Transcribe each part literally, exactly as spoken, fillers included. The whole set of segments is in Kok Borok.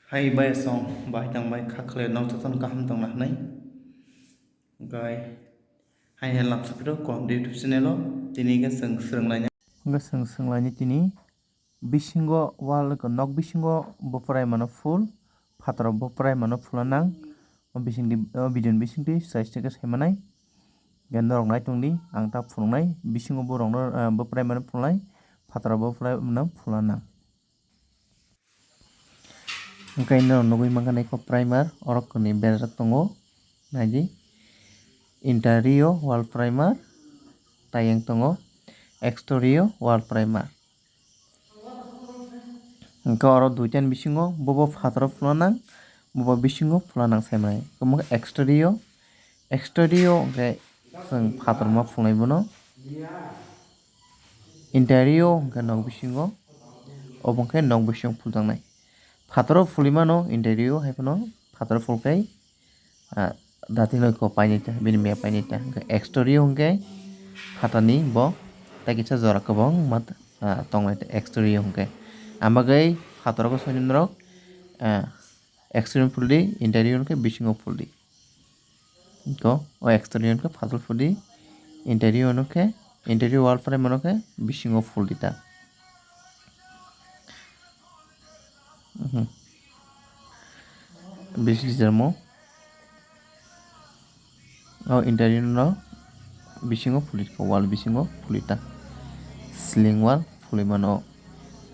Hai bai song bai tang bai kha khlai nok jotono kaham tongna hwnwi. Gai hai hai lamsa phiro kon YouTube channel o tini khe chwng swrwng laina. Hwnkhe chwng swrwng laini tini bisingo wall ko nok bisingo bo prai mano full phataro bo prai mano phula nang. O bising di o video ni bising twi size twi khe sai manai. Gen norok nai tong di ang ta phunuknai bisingo borok no bo prai mano phulai phataro bo prai mano phula nang. Hwnkhe norok nugwi mankha naikhe primer, oro kwrwi berajak tongo, naidi interior wall primer, tei yang tongo exterior wall primer. Hwnkhe oro duitani bisingo bobo phataro phulna nang, bobo bisingo phulna nang sai manai. Omo khe exterior, exterior hwnkhe chwng phatarma phulnai bono. Interior hwnkhe nok bisingo, obo hwnkhe nok bisingo phuljaknai. Phataro phulwi mano interior hai phano phataro phulkhai, ah, dati noi kok painai ta, bini map painai ta. Hwnkhe exterior hwnkhe phatarni bo tei kisa jora kwbangma, ah, tongnai ta exterior hwnkhe. Ang bagwi phataro khe soi norok, ah, exterior phuldi, interior hwnkhe bisingo phuldi. Ko, o exterior khe phatar phuldi, interior no khe, interior wall prai mano khe bisingo phuldi ta. Mhm. Bisi dijar mo. O interior no bisingo phuldi, wall bisingo phuldi ta. Ceiling wall phulwi mano.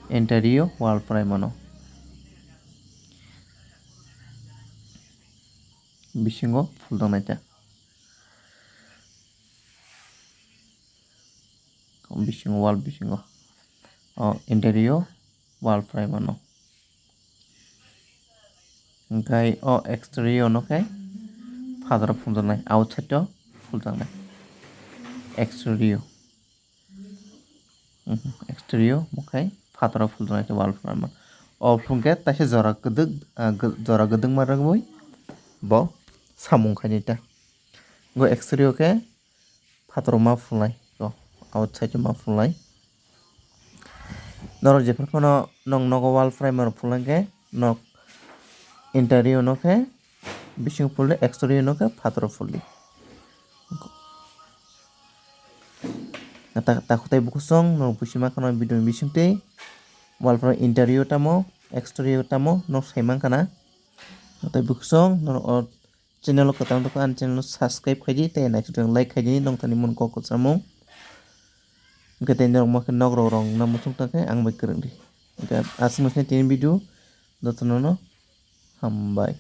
Interior wall prai mano. Bisingo phuljaknai ta. Bisingo wall bisingo. O interior wall prai mano. Hwnkhe o exterior no khe phataro phuljaknai, outside o phuljaknai. Exterior. Mhm, exterior bo khai phataro phuljaknai khe wall prai mano. O phulkhe taisa jora kwdwk, ah, gw-, jora gwdwkma rwgwi bo samung khainai ta. Go exterior khe phataro ma phulnai, go outside ma phulnai. Norok jephru phano nwng nogo wall primer phulnai khe nok interior no khe bising phuldi, exterior no khe phataro phuldi. Ta-, takhwtai bukhusong norok buisi mankha no video ni bisingtwi wall primer interior tamo exterior tamo nok sai mankha na. Tei bukhusong norok o channel o kwtal tongkha, ani channel no subscribe khaidi tei naisik like khaidi nongthani mun kok kwchangmung. Hwnkhe tei norok ma khe nok rok rwngna muchung tongkhe ang bai kwrwng di. Hwnkhe aswk no se tini video jotono no hambai.